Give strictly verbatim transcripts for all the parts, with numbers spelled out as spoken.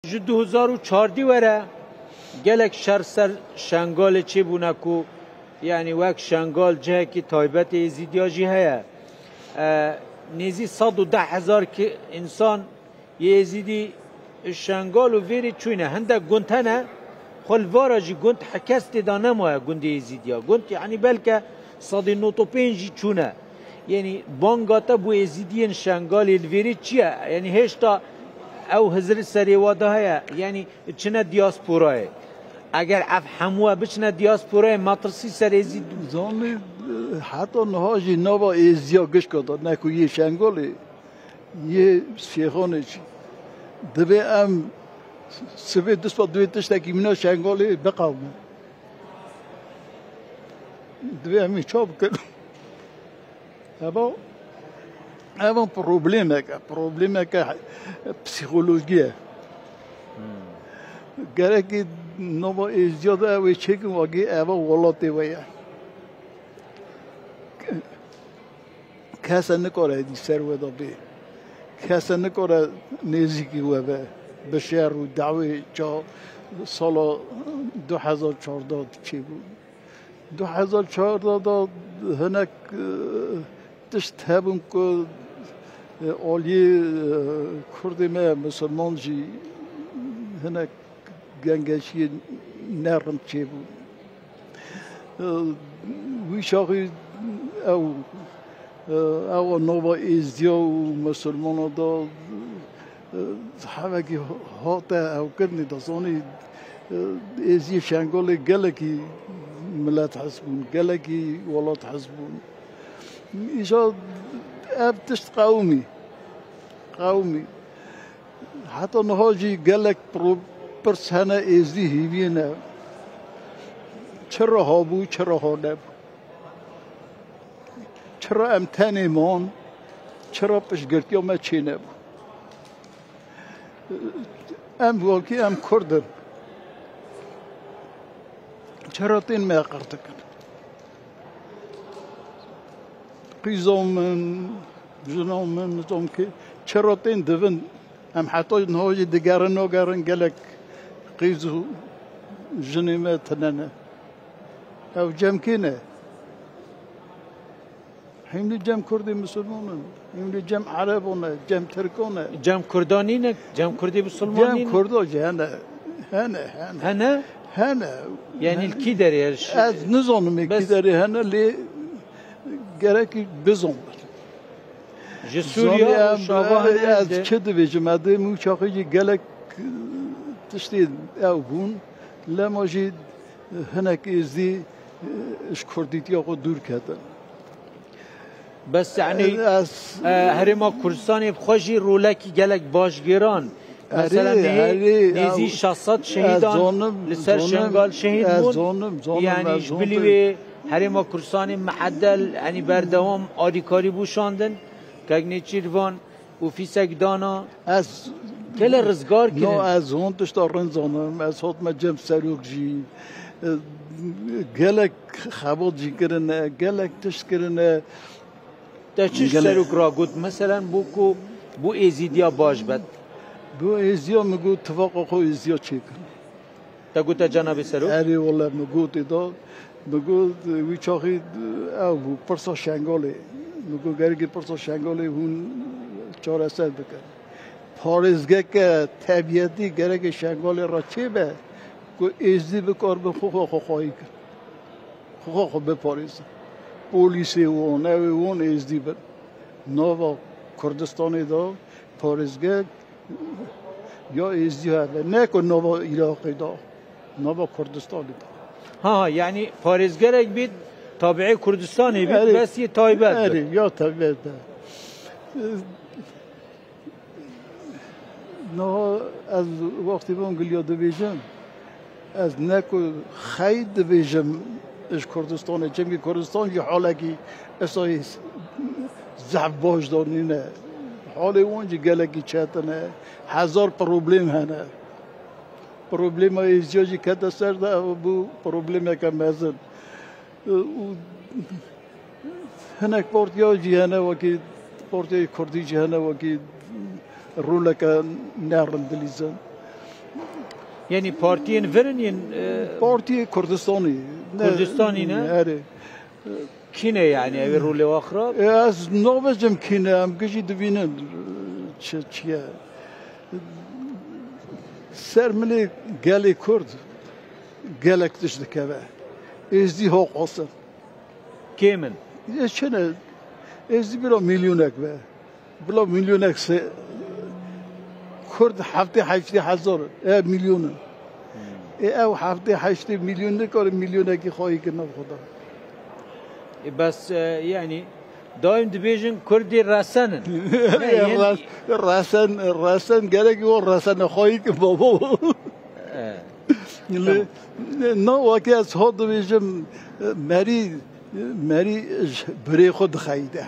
Ji du hezar û çardî were gelek şer ser Şengalê çêbûne ku, yanî wek Şengal cihekî taybet ê Êzîdiya jî heye. E, nêzî sed û deh hezar ki însan yê Êzîdî Şengal û vêrê çûyne. Hindek gund hene, xwe li vara jî gund hekes tê de nemaye gundê Êzîdiya. Gund, yanî belke sedî nod û pênc jî çûne. Yanî banga te bo Êzîdiyên Şengalê li vêrê çi ye? Yanî hêşta ew hizir serê wa de heye? Yanî çine diasporayê? Eger ev hemû e biçine diasporayê, metirsî ser Êzîd. Zanî, heta niha jî nava Êziya gişka de, ne ku yê Şengalê, yê Şêxanê jî. Divê em sibê duspa divê tiştekî mîna Şengalê biqewime. Divê em ê ça bikin? Eva, eva problemek e, problemeke psîkolojî ye. Gerekî nava Êziya de ew ê çêkin, wagî eva welatê we ye. Kese nikare dî ser we de bê. Kese nikare nêzîkî we be. Bi şer û dawê ça sala du hezar çardeh çêbû. Du hezar çardeh de hinek, e, tişt hebûn ku, e, aliyê, e, Kurdê me Musulman jî hinek gengeşiyê ne rind çêbû. E, wî çaxî ew, e, ew nava Êzidiya û Musulmana da, e, hevekî hate hewkirinê da zanî, e, Êziyê Şengalê gelekî milet hez bûn, gelekî welat hez bûn. Îja ev tişt qewimî, qewimî. Heta niha jî gelek pro-, pirs hene, Êzdî hîviyê ne. Çira habû, çira ha nebû? Çira em tenê man, çira piştgirtiya me çênebû? Em wekî em Kurd in. Çira tên me qir dikin? Qîza min, jina min, nizam kê, çira tên divin? Em heta niha jî digerin, nagerin, gelek qîz û jinê me tine ne. Ew cem kê ne? Hîn li cem Kurdê Misilman in, hîn li cem Erebon e, cem Tirkon e. Cem Kurdan nîne, cem Kurdê Misilman nîne. Cem Kurda jî hene, hene, hene. Hene? Hene. Yanî li kî derê? Ez nizanim ê kî derê hene, lê gerekî bizon. Ji Sûriye û Şava hene. Ez çi dibêjim? Ez dê min çaxê jî gelek tiştê ew bûn. Lema jî hinek Êzdî, e, ji kurdîtiya xwe dûr ketin. Bes, yanî, e, Herêma Kurdistanê bi xwe jî rolekî gelek baş gêran. Mesela, nêzî şeş sed şehîdan li ser Şengal şehîd bûn. Yanî, ji bilî wê Herêma Kurdistanê miedel, yanî, berdewam alîkarî bû şandin. Kek Nêçîrvan û fîsek dana. Ez gelek rizgar kirin. No, ez hûn tişta rind zanim. Ez hatime cem serok jî. E, gelek xebat jî kirine, gelek tişt kirine. Te çi ji serok ra got? Meselen, bo ku bo Êzîdiya baş bet. Bo Êzîdiya min got, tifaqa xwe Êzîdiya çêkin. Te gote cenabê serok? Erê wele, min gotê da, min got, wî çaxî ew bû, pirsa Şengalê. Min got, gerekê pirsa Şengalê hûn çareser bikin. Parêzgeke tebiyetî gerekê Şengalê re çêbe, ku Êzdî bikaribin xwe xwe xwexwayî kin. Xwe xwe biparêzin. Polîsê won, ew ê won Êzdî bin. Nava Kurdistanê de parêzgek ya Êzdî hebe. Ne ku nava Iraqê de, nava Kurdistanê de. Ha, yanî parêzgerek bît, tabiê Kurdistanê bît, bes yê taybet bît. Erê, ya taybet be. Niha ez wextê van giliya dibêjim, ez ne ku xeyr dibêjim ji Kurdistanê, çimkî Kurdistan jî halekî esayî zehf baş da nîne. Halê wan jî gelekî çetin e. Hezar problem hene. Problema Êzidiya jî kete ser de, ev bû problemeke mezin. Û hinek partiya jî hene, wekî Partiyayê Kurdî jî hene, wekî roleke nerind dilîzin. Yanî partiyên vir in yên, e, Partiyê Kurdistanî. Ne- Kurdistanî ne? Erê. Kî ne yanî ew ê rolê we xirab? E, ez nabêjim kî ne, em gijî dibînin çi, çi ye. Ser milê gelê Kurd gelek tişt dikeve. Êzdî ho qasir. Kêm in. Ê çi ne? Êzdî bila milyonek be. Bila milyonek se Kurd heftê heştê hezar e, milyon in. Ê ew heftê heştê milyon nikare milyonekî xwayî kirine bi xwe de. E, bes, e, yanî daîm dibêjin Kurdî resen in. Ne, Ê yên- res- resen, resen gerekî o resene xwayî ki babo. E, Li na wekî ez ho dibêjim merî merî ji birê xwe dixeyde.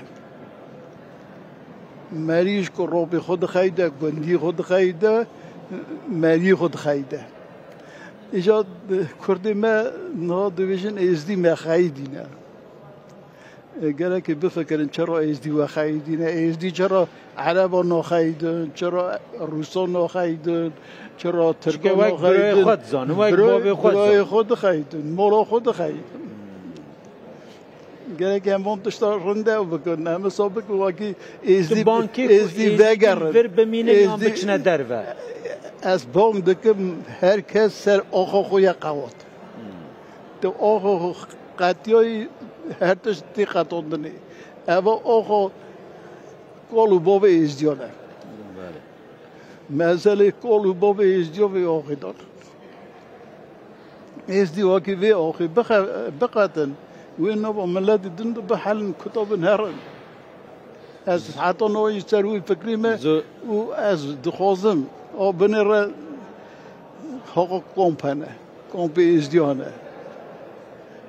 Merî ji ku robê xwe dixeyde, gundî xwe dixeyde, merî xwe dixeyde. Îca Kurdê me niha dibêjin êzdî me xeyidîne. E, gerekê bifikirin çira êzdî we xeyidîne, êzdî çira ereba naxeyidin, çira rûsa naxeyidin, çira tirka Çike wek birayê naxeyidin. Xwe dizanin, wek bavê xwe Birayê dizanin. Xwe dixeyidin, mola xwe dixeyidin. Gerek em van tişta rinde bikin, em wisa bikin wekî êzdî, Tu bankê ku êzdî êzdî vegerin. Vir bimîne yan Êzdî- biçine derve. Ez bang dikim her kes ser oxo xwe ya qewat. Tu oxo xwe qetiyayî her tişt tê qetandinê. Eva oxo kol û bavê êzdiyan e. Mezelê kol û bavê êzdiyan vê oxê dan. Êzdî wekî vê oxê bixe- biqetin. Wê nava miletî din de bihelin, kutabin herin. Ez heta niha jî ser wî fikrî me Zo- û ez dixwazim o binêre haqa komp hene. Kompê êzdiyan e.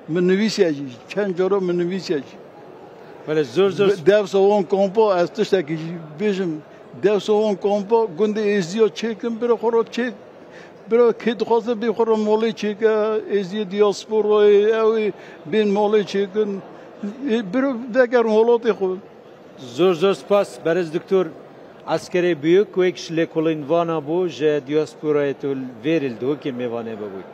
Min nivîsiye jî. Çend cara min nivîsiye jî. Belê zor zor Dewsa wan kompa ez tiştekî jî bêjim. Dewsa wan kompa gundê êzdiya çêkin bira xwe re çêk. Bira kê dixwaze bê xwe re molê çêke, êzdiyê diasporayê, ew ê bên molê çêkin. Ê, bira vegerin welatê xwe. Zor zor spas berêz Doktor Eskerê Büyük, wek ji lêkolîn vana bû, ji diasporayê tu vêrî li Duhokê mêvanê bibûyî.